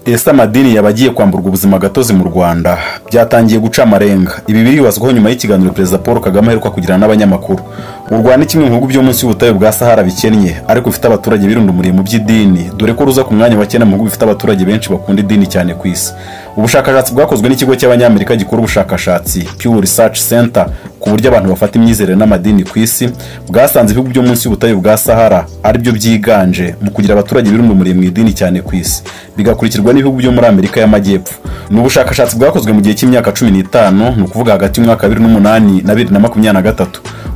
Ese amadini yaba agiye kwamburwa ubuzima gatozi mu Rwanda? Byatangiye guca amarenga. Ibi biribazwaho nyuma y'ikiganiro Perezida Paul Kagame aheruka kugirana n'abanyamakuru. U Rwanda ni kimwe mu bihugu byo munsi y'ubutayu bwa Sahara bikennye, ariko bifite abaturage birundumuriye mu by'idini, dore ko ruza ku mwanya wa 9 mu bihugu bifite abaturage benshi bakunda idini cyane ku isi. Ubushakashatsi bwakozwe n'ikigo cy'Abanyamerika gikora ubushakashatsi Pew Research Center ku buryo abantu bafata imyizerere n'amadini ku isi, bwasanze ibihugu byo munsi y'ubutayu bwa Sahara ari byo byiganje mu kugira abaturage birundumuriye mu idini cyane ku isi, bigakurikirwa n'ibihugu byo muri Amerika y'Amajyepfo. Ni ubushakashatsi bwakozwe mu gihe cy'imyaka 15, ni ukuvuga hagati y'umwaka 2008 na 2023.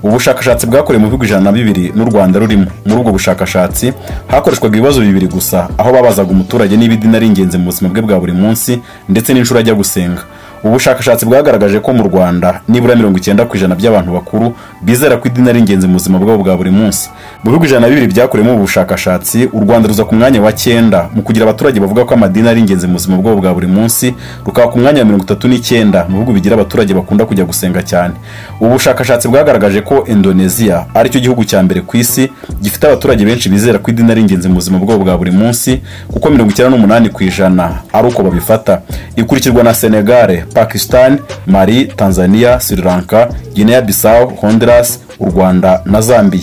Ubushakashatsi bwakorewe mu bihugu 102 n'u Rwanda rurimo. Muri ubwo bushakashatsi hakoreshwaga ibibazo bibiri gusa, aho babazaga umuturage niba idini ari ingenzi mu buzima bwe bwa buri munsi ndetse n'inshuro ajya gusenga. Ubushakashatsi bwagaragaje ko mu Rwanda nibura 90% by'abantu bakuru bizera ko idini ari ingenzi mu buzima bwabo bwa buri munsi. Mu bihugu 102 byakorewemo ubu bushakashatsi, u Rwanda ruza ku mwanya wa 9 mu kugira abaturage bavuga ko amadini ari ingenzi mu buzima bwabo bwa buri munsi, rukaba ku mwanya wa 39 mu bihugu bigira abaturage bakunda kujya gusenga cyane. Ubu bushakashatsi bwagaragaje ko Indonesia ari cyo gihugu cya mbere ku isi gifite abaturage benshi bizera ko idini ari ingenzi mu buzima bwabo bwa buri munsi, kuko 98% ari uko babifata. Ikurikirwa na Senegal, Pakistan, Mali, Tanzania, Sri Lanka, Guinea Bissau, Honduras, u Rwanda na Zambia.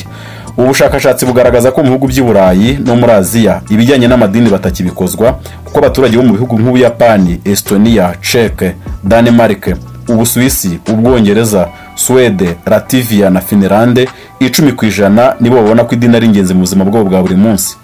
Ubu bushakashatsi bugaragaza ko mu bihugu by'i Burayi no muri Aziya ibijyanye n'amadini batakibikozwa, kuko abaturage bo mu bihugu nk'Ubuyapani, Estonia, Czech, Denmark, Ubusuwisi, Ubwongereza, Suwede, Latvia na Finlande, 10% nibo babona ko idini ari ingenzi mu buzima bwabo bwa buri munsi.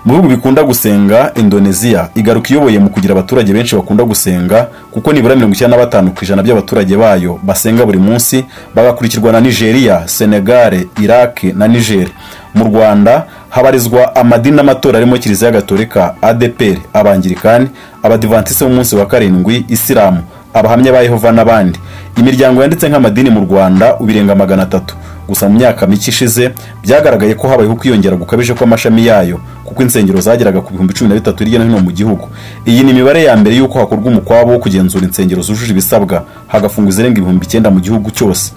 Mu bihugu bikunda gusenga, Indonesia igaruka iyoboye mu kugira abaturage benshi bakunda gusenga, kuko nibura 95% by'abaturage bayo basenga buri munsi, bagakurikirwa na Nigeria, Senegal, Iraq na Niger. Mu Rwanda habarizwa amadini n'amatorero arimo Kiliziya Gatolika, ADEPR, Abangirikani, Abadivantiste b'umunsi wa 7, Isilamu, Abahamya ba Yehova n'abandi. Imiryango yanditse nk'amadini mu Rwanda ubirenga 300. Gusa mu myaka mike ishize byagaragaye ko habayeho kwiyongera gukabije kw'amashami yayo, kuko insengero zageraga ku 13,000 hirya no hino mu gihugu. Iyi ni imibare ya mbere y'uko hakorwa umukwabo wo kugenzura insengero zujuje ibisabwa, hagafungwa izirenga 9,000 mu gihugu cyose.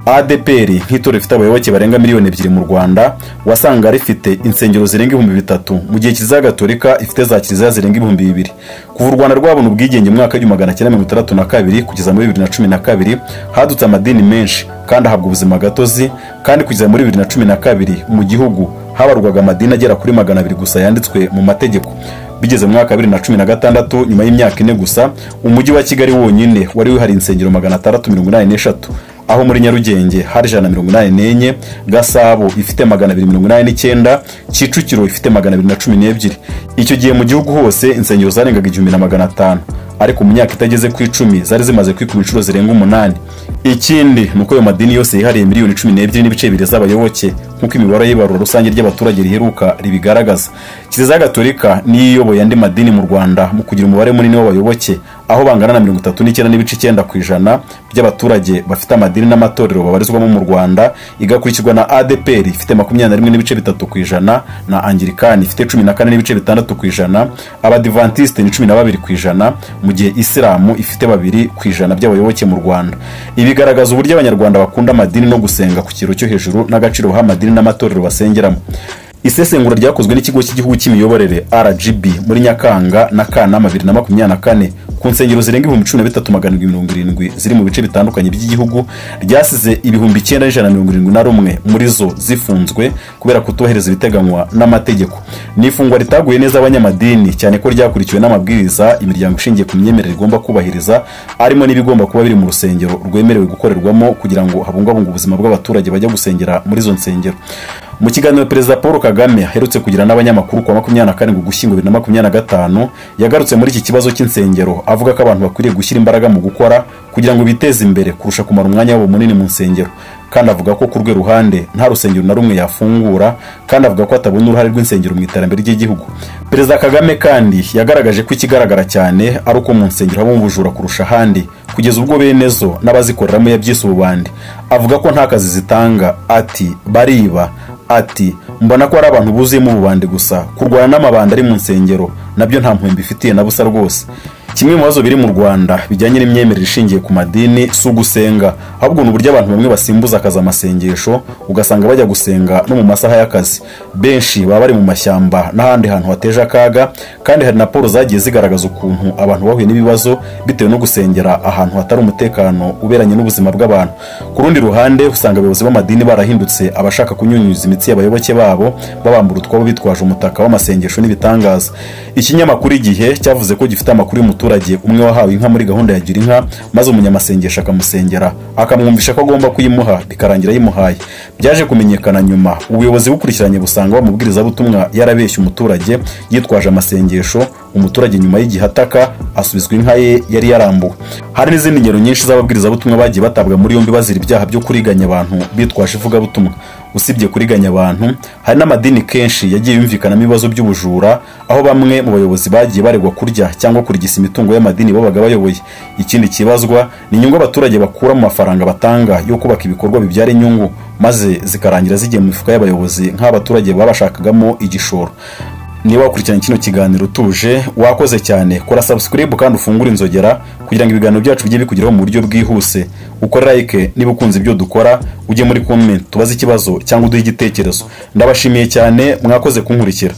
ADEPR nk'itorero rifite abayoboke barenga 2 miliyoni mu Rwanda, wasanga rifite insengero zirenga 3,000, mu gihe Kiliziya Gatolika ifite za kiliziya zirenga 2,000. Kuva u Rwanda rwabona ubwigenge mu mwaka w'1962 kugeza muri 2012, hadutse amadini menshi kandi ahabwa ubuzima gatozi, kandi kugeza muri 2012 mu gihugu habarwaga amadini agera kuri 200 gusa yanditswe mu mategeko. Bigeze mu mwaka wa 2016, nyuma y'imyaka 4 gusa, umujyi wa Kigali wonyine wari wihariye insengero 683, aho muri Nyarugenge hari 184, Gasabo ifite 289, Kicukiro ifite 212. Icyo gihe mu gihugu hose insengero zarengaga 1,500, ariko mu myaka itageze ku 10 zari zimaze kwikuba inshuro zirenga 8. Ikindi ni uko ayo madini yose yihariye 12.2 miliyoni z'abayoboke, nk'uko imibare y'ibarura rusange ry'abaturage riheruka ribigaragaza. Kiliziya Gatolika niyo iyoboye andi madini mu Rwanda mu kugira umubare munini w'abayoboke, aho bangana na 39.9% by'abaturage bafite amadini n'amatorero babarizwamo mu Rwanda, igakurikirwa na ADEPR ifite 21.3% na Anglikani ifite 14.6%, Abadivantiste ni 12%, mu gihe Isilamu ifite 2% by'abayoboke mu Rwanda. Ibigaragaza uburyo Abanyarwanda bakunda amadini no gusenga ku kigero cyo hejuru n'agaciro baha amadini n'amatorero basengeramo. Isesengura ryakozwe n'ikigo cy'igihugu cy'imiyoborere RGB muri Nyakanga na Kanama 2024 ku nsengero zirenga 13,770 ziri mu bice bitandukanye by'igihugu, ryasize 9,171 muri zo zifunzwe kubera kutubahiriza ibiteganywa n'amategeko. Ni ifungwa ritaguye neza abanyamadini, cyane ko ryakurikiwe n'amabwiriza imiryango ishingiye ku myemerere igomba kubahiriza, arimo n'ibigomba kuba biri mu rusengero rwemerewe gukorerwamo kugira ngo habungwabungwe ubuzima bw'abaturage bajya gusengera muri izo nsengero. Mu kiganiro Perezida Paul Kagame aherutse kugira n'abanyamakuru ku wa 27 Ugushyingo 2025, yagarutse muri iki kibazo cy'insengero, avuga ko abantu bakwiriye gushyira imbaraga mu gukora kugira ngo biteze imbere kurusha kumara umwanya wabo munini mu nsengero, kandi avuga ko ku rwe ruhande nta rusengero na rumwe yafungura, kandi avuga ko atabona uruhare rw'insengero mu iterambere ry'igihugu. Perezida Kagame kandi yagaragaje ko ikigaragara cyane ari uko mu nsengero habamo ubujura kurusha ahandi, kugeza ubwo bene zo n'abazikoreramo yabyise ububandi. Avuga ko nta kazi zitanga, ati bariba, ati mbona ko ari abantu buzuyemo ububandi gusa, kurwana n'amabandi ari mu nsengero nabyo nta mpuhwe mbifitiye na busa rwose. Kimwe mu bibazo biri mu Rwanda bijyanye n'imyemerere ishingiye ku madini si ugusenga, ahubwo ni uburyo abantu bamwe basimbuza akazi amasengesho, ugasanga bajya gusenga no mu masaha y'akazi. Benshi baba bari mu mashyamba n'ahandi hantu hateje akaga, kandi hari na raporo zagiye zigaragaza ukuntu abantu bahuye n'ibibazo bitewe no gusengera ahantu hatari umutekano uberanye n'ubuzima bw'abantu. Ku rundi ruhande, usanga abayobozi b'amadini barahindutse abashaka kunyunyuza imitsi y'abayoboke babo, babambura utwabo bitwaje umutaka w'amasengesho n'ibitangaza. Ikinyamakuru Igihe cyavuze ko gifite amakuru y'umuturage umwe wahawe inka muri gahunda ya Gira inka, maze umunyamasengesho akamusengera akamwumvisha ko agomba kuyimuha, bikarangira ayimuhaye. Byaje kumenyekana nyuma, ubuyobozi bukurikiranye busanga wa mubwirizabutumwa yarabeshye umuturage yitwaje amasengesho. Umuturage nyuma y'igihe ataka asubizwa inka ye yari yarambuwe. Hari n'izindi ngero nyinshi z'ababwirizabutumwa bagiye batabwa muri yombi bazira ibyaha byo kuriganya abantu bitwaje ivugabutumwa. Usibye kuriganya abantu, hari n'amadini kenshi yagiye yumvikanamo ibibazo by'ubujura, aho bamwe mu bayobozi bagiye baregwa kurya cyangwa kurigisa imitungo y'amadini babaga bayoboye. Ikindi kibazwa ni inyungu abaturage bakura mu mafaranga batanga yo kubaka ibikorwa bibyara inyungu, maze zikarangira zigiye mu mifuka y'abayobozi nk'abaturage babashakagamo igishoro. Niba wakurikiranye kino kiganiro utuje, wakoze cyane. Kora subscribe kandi ufungure inzogera kugira ngo ibiganiro byacu bijye bikugeraho mu buryo bwihuse. Ukore like niba ukunze ibyo dukora, ujye muri comment tubaze ikibazo cyangwa uduhe igitekerezo. Ndabashimiye cyane, mwakoze kunkurikira.